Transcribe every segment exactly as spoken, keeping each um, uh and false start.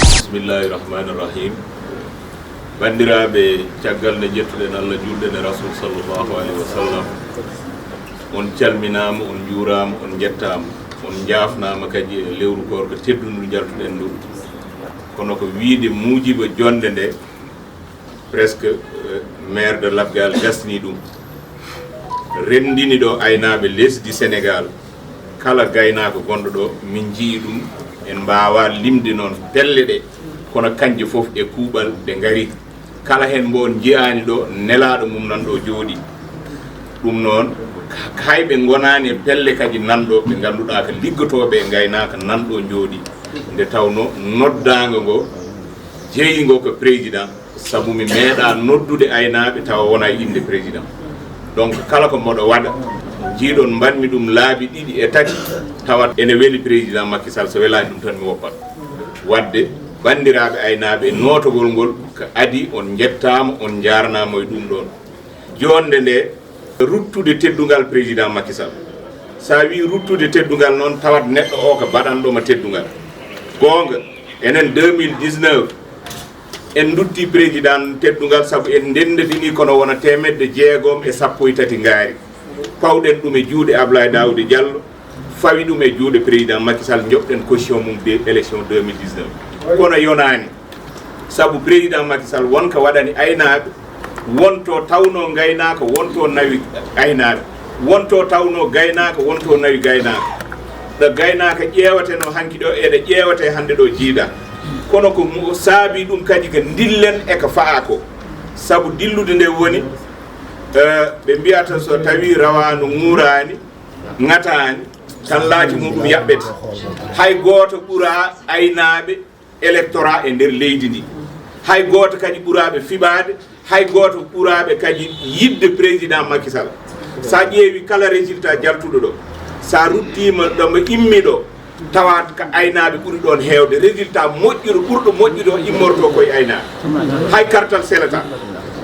Bismillahi rahmani rahim. Banndiraaɓe, caggal nde njettuɗen Allah, julɗen e Rasul sallallahu alaihi wa sallam, on calminaama, on njuuraama, on njettaama, on njaafnaama kadi e lewru koorka teddundu njaltuɗen ndu. Kono ko wiide muujiba jonnde nde, presque, eh, maire de Labgal gasni ɗum, renndini ɗo aynaaɓe lesdi Sénégal. Kala gaynaako gonɗo ɗo, min njii ɗum, en mbaawa limde noon pelle ɗe, kono kañje fof e kuuɓal ɗe ngari. Kala heen mbo on njiyaani ɗo, nelaaɗo mum nan ɗo jooɗi. Ɗum noon, hay ɓe ngonaani e pelle kadi nan ɗo, ɓe ngannduɗaa ko liggotooɓe e ngaynaaka nan ɗo jooɗi. Nde tawno noddaango ngo, jeyi ngo ko président, sabu mi meeɗa noddude aynaaɓe tawa wona e innde président. Donc, kala ko mboɗo waɗa, njiiɗon mbaɗmi ɗum laabi ɗiɗi e tati, tawat ene weli président Macky Sall, so welaani ɗum tan mi woppat. Waɗde, banndiraaɓe aynaaɓe, nootogol ngol ko adii, on njettaama, on njaarnaama e ɗum ɗoon. Joonde nde, ruttude teddungal président Macky Sall. So a wii ruttude teddungal noon, tawat neɗɗo o ko baɗanɗo ma teddungal. Goonga, enen deux mille dix-neuf, en ndutti président teddungal sabu en ndenndadini kono wona teemedde jeegom e sappo e tati ngaari. Pawɗen ɗum e juuɗe Ablaye Daouda Diallo, fawi ɗum e juuɗe président Macky Sall, njoɓɗen caution mum de élection deux mille dix-neuf. Kono yonaani, sabu président Macky Sall won ko waɗani aynaaɓe, won to tawno ngaynaaka, won to nawi aynaaɓe, won to tawno gaynaaka, won to nawi gaynaaka. Ɗo gaynaaka ƴeewatenoo hanki ɗo, eɗo ƴeewate hannde ɗo jiida. Kono ko mo saabi ɗum kadi ko ndillen e ko fa'a ko. Sabu dillude nde woni, eh, ɓe mbiyata so tawi rawaandu ŋuuraani, ŋataani, tan laaci muɗum yaɓɓete. Hay gooto ɓura aynaaɓe électorat e nder leydi ndi. Hay gooto kadi ɓuraaɓe fiɓaade, hay gooto ɓuraaɓe kadi yiɗde président Macky Sall. So a ƴeewi kala résultat jaltuɗo ɗo, so a ruttiima ɗo mo immi ɗo, tawat ko aynaaɓe ɓuri ɗoon heewde. Résultat moƴƴuɗo, ɓurɗo moƴƴude o immorto koye aynaaɓe. Hay kartal selata.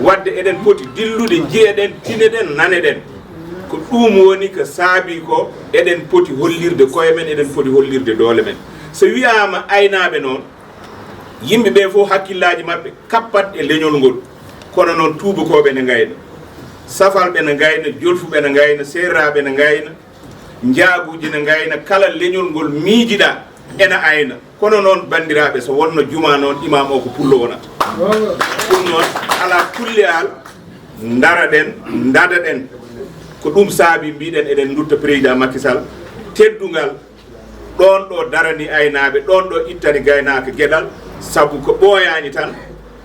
Waɗde eɗen poti dillude, njiyeɗen, tineɗen, naneɗen. Ko ɗum woni ko saabi ko eɗen poti hollirde koye men, eɗen poti hollirde doole men. So wiyaama aynaaɓe noon, yimɓe ɓe fof hakkillaaji maɓɓe kappat e leñol ngol. Kono noon tuubakooɓe ne ngayna, safalɓe ne ngayna, jolfuɓe ne ngayna, seereraaɓe ne ngayna, njaaguuji ne ngayna, kala leñol ngol miijiɗaa ena ayna. Kono noon, banndiraaɓe, so wonno juma noon, imaam o ko pullo wonata. Ɗum noon, alaa kulli aal, ndaraɗen, ndaɗaɗen. Ko ɗum saabi mbiɗen eɗen ndutta président Macky Sall, teddungal, ɗoon ɗo darani aynaaɓe, ɗoon ɗo ittani gaynaaka geɗal, sabu ko ɓooyaani tan.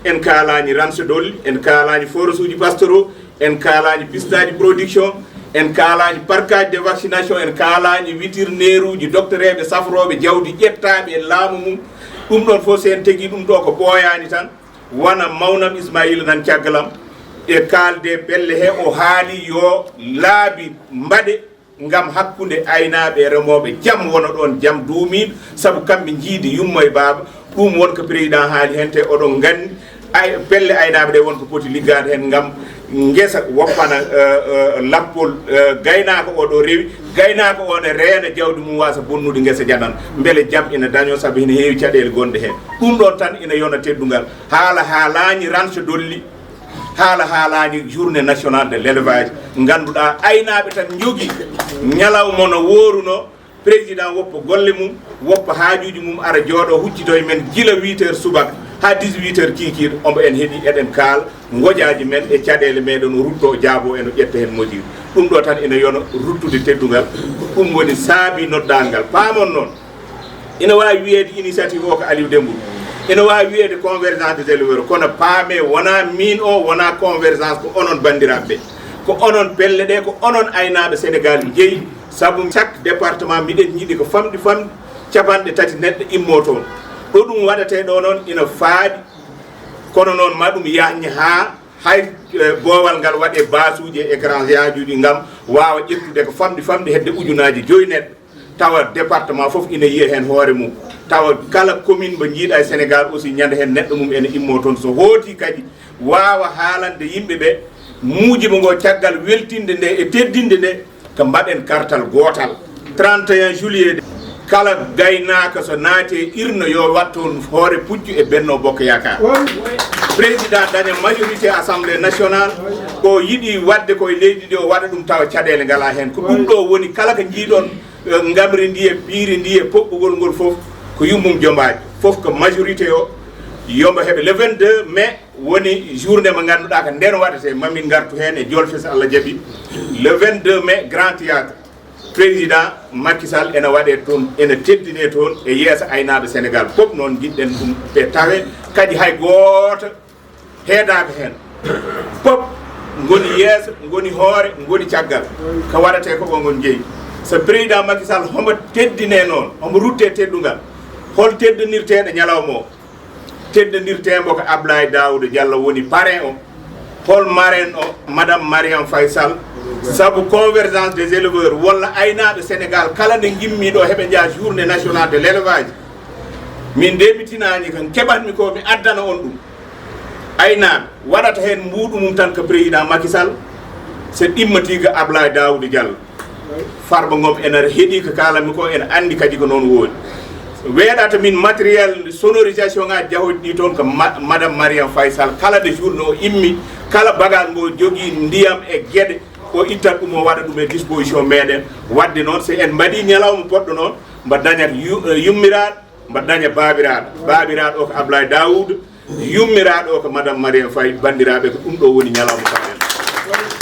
En kaalaani ranse dolli, en kaalaani forage uji pastoraux, en kaalaani piste aji production, en kaalaani parc aji de vaccination, en kaalaani vétérinaire uji, docteur eɓe safrooɓe jawdi ƴettaaɓe e laamu mum. Ɗum ɗoon fof, so en tegi ɗum ɗo, ko ɓooyaani tan. Wona mawnam Ismaïla nan caggal am, e kaalde pelle he, o haali yo laabi mbaɗe ngam hakkunde aynaaɓe e remooɓe, jam wona ɗoon, jam duumiiɗo, sabu kamɓe njiidi yumma e baaba. Ɗum won ko président haali heen, te oɗon nganndi ay, pelle aynaaɓe ɗe won ko poti liggaade heen ngam ngesa woppana, eh, eh, lappol, eh, gaynaako o ɗo rewi, gaynaako o ne reena jawdi mum waasa bonnude ngesa janan, mbele jam ina dañoo, sabu ina heewi caɗeele gonɗe heen. Ɗum ɗoon tan ina yona teddungal. Haala haalaani ranse dolli, haala haalaani journée nationale de l'élevage, ngannduɗaa aynaaɓe tan njogi ñalawma no wooruno, président woppa golle mum, woppa haajuuji mum, ara jooɗo huccito e men gila huit heures subaka haa dix-huit heures kiikiiɗe, omo en heɗi, eɗen kaala ngojaaji men e caɗeele meɗen, o rutto, o jaabo, eno ƴetta heen mesure. Ɗum ɗo tan ina yona ruttude teddungal, ko ɗum woni saabi noddaangal. Paamon noon, ina waawi wiyeede initiative o ko Aliou Dembourou, ina waawi wiyeede convergence des éleveurs, kono paame wonaa miin o, wonaa convergence, ko onon banndiraaɓe ɓe, ko onon pelle ɗe, ko onon aynaaɓe Sénégal njeyi, sabu chaque département miɗen njiɗi ko famɗi famɗi capanɗe tati neɗɗo immoo toon. Ɗo ɗum waɗatee ɗo noon ina faaɗi, kono noon ma ɗum yahñi haa hay, eh, boowal ngal waɗee baasuuji e écran géant uji ngam waawa ƴettude ko famɗi famɗi hedde ujunaaji joyi neɗɗo. Tawa département fof ina yiya heen hoore mum. Tawa kala commune mbo njiiɗa e Sénégal aussi ñande heen neɗɗo mum ene immoo toon. So hooti kadi waawa haalande yimɓe ɓe muujiba ngo caggal weltinde nde e teddinde nde, ko mbaɗen kartal gootal. Trente et un juillet de, Kala gaynaaka so naati e urne, yo waɗ toon hoore puccu e Benno Bokk Yaakaar. Président daña majorité Assemblée nationale, ko yiɗi waɗde ko e leydi ndi, o waɗa ɗum tawa caɗeele ngalaa heen. Ko ɗum ɗo woni, kala ko njiiɗon, eh, ngamri ndi e piiri ndi e poɓɓugol ngol fof, ko yummum jombaaji. Fof ko majorité o, yo mbo heɓe. Le vingt-deux mai woni journée mo ngannduɗaa ko ndeen waɗetee, mamin ngartu heen e jolfe so Allah jaɓi. Le vingt-deux mai, Grand Théâtre. Président Macky Sall ena waɗee toon, ena teddinee toon e yeeso aynaaɓe Sénégal. Fof noon njiɗɗen ɗum ɓe tawe, kadi hay gooto heedaaka heen. Fof ngoni yeeso, ngoni hoore, ngoni caggal. Ko waɗetee ko, ko ngon jeyi. So président Macky Sall, homo teddinee noon, homo ruttee teddungal? Hol teddinirteeɗo ñalawma o? Teddinirteembo ko Ablaye Daouda Diallo woni parrain o. Hol marraine o? Madame Mariam Faye Sall. Sabu convergence des éleveurs walla aynaaɓe Sénégal kala nde ngimmi ɗo heɓe njaha journée nationale de l'élevage. Min nde mi tinaani kan keɓatmi ko mi addana on ɗum. Aynaaɓe waɗata heen mbuuɗu mum tan ko président Macky Sall, so ɗimmatii ko Ablaye Daouda Diallo. Farba Ngom ena heɗii ko kaalanmi ko, ena anndi kadi ko noon woodi. Weeɗata min matériel sonorisation ngaaji jahooji ɗi toon ko ma-, Madame Mariam Faye Sall. Kala nde journée o immi, kala bagage mbo jogii ndiyam e geɗe, o ittat ɗum, o waɗa ɗum e disposition meɗen. Waɗde noon, so en mbaɗii ñalawma poɗɗo noon, mba dañat yu-, eh, yummiraaɗo, mba daña baabiraaɗo. Baabiraaɗo o ko Ablaye Daouda, yummiraaɗo o ko Madame Mariam Faye. Banndiraaɓe, ko ɗum ɗo woni ñalawma ka en.